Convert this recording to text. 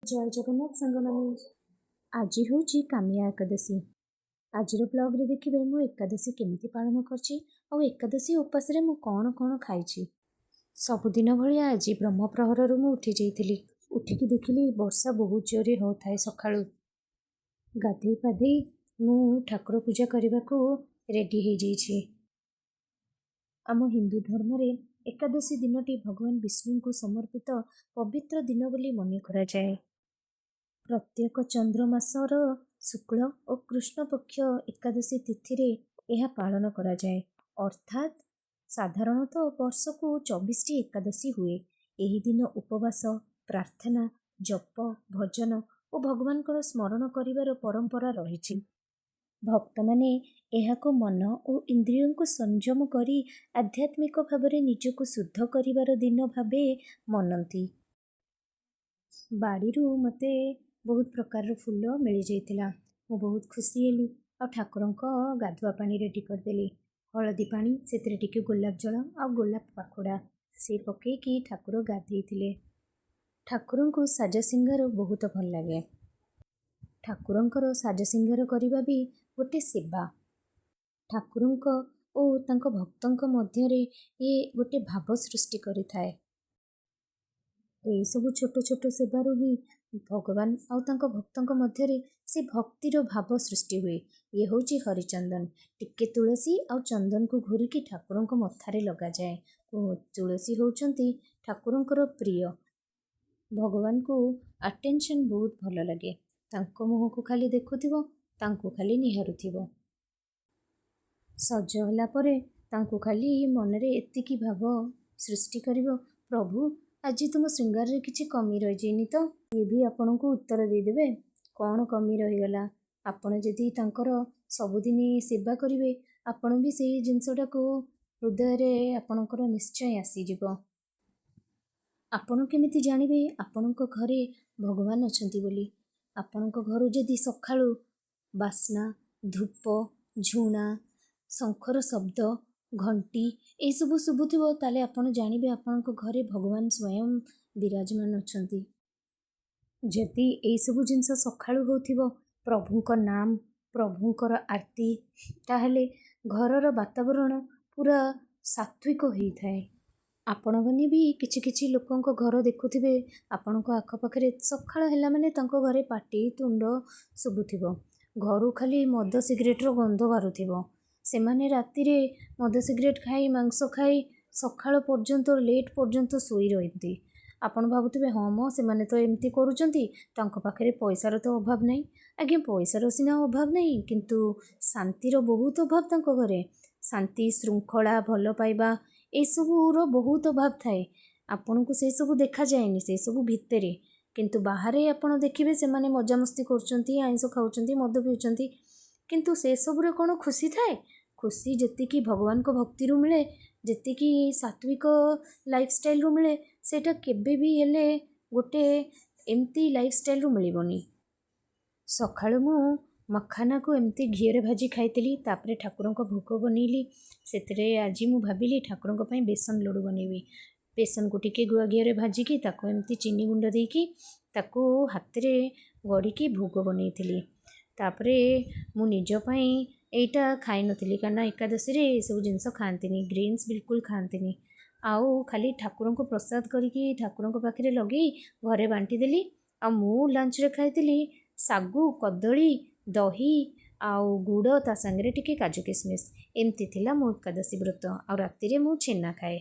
ଜୟ ଜଗନ୍ନାଥ ସାଙ୍ଗମାନେ। ଆଜି ହେଉଛି କାମିଆ ଏକାଦଶୀ। ଆଜିର ବ୍ଲଗ୍ରେ ଦେଖିବେ ମୁଁ ଏକାଦଶୀ କେମିତି ପାଳନ କରିଛି ଆଉ ଏକାଦଶୀ ଉପାସରେ ମୁଁ କ'ଣ କ'ଣ ଖାଇଛି। ସବୁଦିନ ଭଳିଆ ଆଜି ବ୍ରହ୍ମପ୍ରହରରୁ ମୁଁ ଉଠି ଯାଇଥିଲି। ଉଠିକି ଦେଖିଲି ବର୍ଷା ବହୁତ ଜୋରରେ ହେଉଥାଏ। ସକାଳୁ ଗାଧେଇ ପାଧେଇ ମୁଁ ଠାକୁର ପୂଜା କରିବାକୁ ରେଡ଼ି ହେଇଯାଇଛି। ଆମ ହିନ୍ଦୁ ଧର୍ମରେ ଏକାଦଶୀ ଦିନଟି ଭଗବାନ ବିଷ୍ଣୁଙ୍କୁ ସମର୍ପିତ ପବିତ୍ର ଦିନ ବୋଲି ମନେ କରାଯାଏ। ପ୍ରତ୍ୟେକ ଚନ୍ଦ୍ର ମାସର ଶୁକ୍ଳ ଓ କୃଷ୍ଣ ପକ୍ଷ ଏକାଦଶୀ ତିଥିରେ ଏହା ପାଳନ କରାଯାଏ। ଅର୍ଥାତ୍ ସାଧାରଣତଃ ବର୍ଷକୁ 24ଟି ଏକାଦଶୀ ହୁଏ। ଏହି ଦିନ ଉପବାସ, ପ୍ରାର୍ଥନା, ଜପ, ଭଜନ ଓ ଭଗବାନଙ୍କର ସ୍ମରଣ କରିବାର ପରମ୍ପରା ରହିଛି। ଭକ୍ତମାନେ ଏହାକୁ ମନ ଓ ଇନ୍ଦ୍ରିୟଙ୍କୁ ସଂଯମ କରି ଆଧ୍ୟାତ୍ମିକ ଭାବରେ ନିଜକୁ ଶୁଦ୍ଧ କରିବାର ଦିନ ଭାବେ ମନନ୍ତି। ବାଡ଼ିରୁ ମୋତେ ବହୁତ ପ୍ରକାରର ଫୁଲ ମିଳିଯାଇଥିଲା। ମୁଁ ବହୁତ ଖୁସି ହେଲି ଆଉ ଠାକୁରଙ୍କ ଗାଧୁଆ ପାଣି ରେଡ଼ି କରିଦେଲି। ହଳଦୀ ପାଣି, ସେଥିରେ ଟିକେ ଗୋଲାପ ଜଳ ଆଉ ଗୋଲାପ ପାଖୁଡ଼ା ସେ ପକେଇକି ଠାକୁର ଗାଧେଇଥିଲେ। ଠାକୁରଙ୍କୁ ସାଜ ସିଙ୍ଗାର ବହୁତ ଭଲ ଲାଗେ। ଠାକୁରଙ୍କର ସାଜ ସିଙ୍ଗାର କରିବା ବି ଗୋଟେ ସେବା। ଠାକୁରଙ୍କ ଓ ତାଙ୍କ ଭକ୍ତଙ୍କ ମଧ୍ୟରେ ଇଏ ଗୋଟେ ଭାବ ସୃଷ୍ଟି କରିଥାଏ। ଏଇସବୁ ଛୋଟ ଛୋଟ ସେବାରୁ ହିଁ ଭଗବାନ ଆଉ ତାଙ୍କ ଭକ୍ତଙ୍କ ମଧ୍ୟରେ ସେ ଭକ୍ତିର ଭାବ ସୃଷ୍ଟି ହୁଏ। ଇଏ ହେଉଛି ହରିଚନ୍ଦନ। ଟିକେ ତୁଳସୀ ଆଉ ଚନ୍ଦନକୁ ଘୋରିକି ଠାକୁରଙ୍କ ମଥାରେ ଲଗାଯାଏ। ତୁଳସୀ ହେଉଛନ୍ତି ଠାକୁରଙ୍କର ପ୍ରିୟ। ଭଗବାନଙ୍କୁ ଆଟେନସନ୍ ବହୁତ ଭଲ ଲାଗେ। ତାଙ୍କ ମୁହଁକୁ ଖାଲି ଦେଖୁଥିବ, ତାଙ୍କୁ ଖାଲି ନିହାରୁଥିବ। ସଜ ହେଲା ପରେ ତାଙ୍କୁ ଖାଲି ମନରେ ଏତିକି ଭାବ ସୃଷ୍ଟି କରିବ, ପ୍ରଭୁ, ଆଜି ତୁମ ଶୃଙ୍ଗାରରେ କିଛି କମି ରହିଯାଇନି ତ? ଇଏ ବି ଆପଣଙ୍କୁ ଉତ୍ତର ଦେଇଦେବେ, କ'ଣ କମି ରହିଗଲା? ଆପଣ ଯଦି ତାଙ୍କର ସବୁଦିନ ସେବା କରିବେ, ଆପଣ ବି ସେଇ ଜିନିଷଟାକୁ ହୃଦୟରେ ଆପଣଙ୍କର ନିଶ୍ଚୟ ଆସିଯିବ। ଆପଣ କେମିତି ଜାଣିବେ ଆପଣଙ୍କ ଘରେ ଭଗବାନ ଅଛନ୍ତି ବୋଲି? ଆପଣଙ୍କ ଘରୁ ଯଦି ସକାଳୁ ବାସ୍ନା, ଧୂପ, ଝୁଣା, ଶଙ୍ଖର ଶବ୍ଦ, ଘଣ୍ଟି ଏଇସବୁ ଶୁଭୁଥିବ, ତାହେଲେ ଆପଣ ଜାଣିବେ ଆପଣଙ୍କ ଘରେ ଭଗବାନ ସ୍ୱୟଂ ବିରାଜମାନ ଅଛନ୍ତି। ଯଦି ଏଇସବୁ ଜିନିଷ ସକାଳୁ ହେଉଥିବ, ପ୍ରଭୁଙ୍କ ନାମ, ପ୍ରଭୁଙ୍କର ଆରତୀ, ତାହେଲେ ଘରର ବାତାବରଣ ପୁରା ସାତ୍ଵିକ ହେଇଥାଏ। ଆପଣମାନେ ବି କିଛି କିଛି ଲୋକଙ୍କ ଘର ଦେଖୁଥିବେ, ଆପଣଙ୍କ ଆଖପାଖରେ ସକାଳ ହେଲା ମାନେ ତାଙ୍କ ଘରେ ପାଟି ତୁଣ୍ଡ ଶୁଭୁଥିବ, ଘରୁ ଖାଲି ମଦ ସିଗାରେଟ୍ର ଗନ୍ଧ ବାହାରୁଥିବ। ସେମାନେ ରାତିରେ ମଦ ସିଗାରେଟ୍ ଖାଇ, ମାଂସ ଖାଇ ସକାଳ ପର୍ଯ୍ୟନ୍ତ, ଲେଟ୍ ପର୍ଯ୍ୟନ୍ତ ଶୋଇ ରହନ୍ତି। ଆପଣ ଭାବୁଥିବେ, ହଁ ମ, ସେମାନେ ତ ଏମିତି କରୁଛନ୍ତି, ତାଙ୍କ ପାଖରେ ପଇସାର ତ ଅଭାବ ନାହିଁ। ଆଜ୍ଞା, ପଇସାର ସିନା ଅଭାବ ନାହିଁ, କିନ୍ତୁ ଶାନ୍ତିର ବହୁତ ଅଭାବ ତାଙ୍କ ଘରେ। ଶାନ୍ତି, ଶୃଙ୍ଖଳା, ଭଲ ପାଇବା ଏସବୁର ବହୁତ ଅଭାବ ଥାଏ। ଆପଣଙ୍କୁ ସେସବୁ ଦେଖାଯାଏନି ସେସବୁ ଭିତରେ, କିନ୍ତୁ ବାହାରେ ଆପଣ ଦେଖିବେ ସେମାନେ ମଜାମସ୍ତି କରୁଛନ୍ତି, ଆଇଁଷ ଖାଉଛନ୍ତି, ମଦ ପିଉଛନ୍ତି। କିନ୍ତୁ ସେସବୁରେ କ'ଣ ଖୁସି ଥାଏ? ଖୁସି ଯେତିକି ଭଗବାନଙ୍କ ଭକ୍ତିରୁ ମିଳେ, ଯେତିକି ସାତ୍ଵିକ ଲାଇଫଷ୍ଟାଇଲରୁ ମିଳେ, ସେଇଟା କେବେ ବି ହେଲେ ଗୋଟେ ଏମିତି ଲାଇଫଷ୍ଟାଇଲରୁ ମିଳିବନି। ସକାଳୁ ମୁଁ ମଖାନାକୁ ଏମିତି ଘିଅରେ ଭାଜି ଖାଇଥିଲି। ତାପରେ ଠାକୁରଙ୍କ ଭୋଗ ବନେଇଲି। ସେଥିରେ ଆଜି ମୁଁ ଭାବିଲି ଠାକୁରଙ୍କ ପାଇଁ ବେସନ ଲଡ଼ୁ ବନେଇବି। ବେସନକୁ ଟିକେ ଗୁଆ ଘିଅରେ ଭାଜିକି, ତାକୁ ଏମିତି ଚିନି ଗୁଣ୍ଡ ଦେଇକି, ତାକୁ ହାତରେ ଗଢ଼ିକି ଭୋଗ ବନେଇଥିଲି। ତାପରେ ମୁଁ ନିଜ ପାଇଁ ଏଇଟା ଖାଇନଥିଲି, କାରଣ ଏକାଦଶୀରେ ଏସବୁ ଜିନିଷ ଖାଆନ୍ତିନି, ଗ୍ରୀନ୍ସ ବିଲକୁଲ ଖାଆନ୍ତିନି। ଆଉ ଖାଲି ଠାକୁରଙ୍କୁ ପ୍ରସାଦ କରିକି ଠାକୁରଙ୍କ ପାଖରେ ଲଗେଇ ଘରେ ବାଣ୍ଟିଦେଲି। ଆଉ ମୁଁ ଲଞ୍ଚରେ ଖାଇଥିଲି ଶାଗୁ, କଦଳୀ, ଦହି ଆଉ ଗୁଡ଼, ତା ସାଙ୍ଗରେ ଟିକେ କାଜୁ କିସମିସ୍। ଏମିତି ଥିଲା ମୋ ଏକାଦଶୀ ବ୍ରତ। ଆଉ ରାତିରେ ମୁଁ ଛେନା ଖାଏ।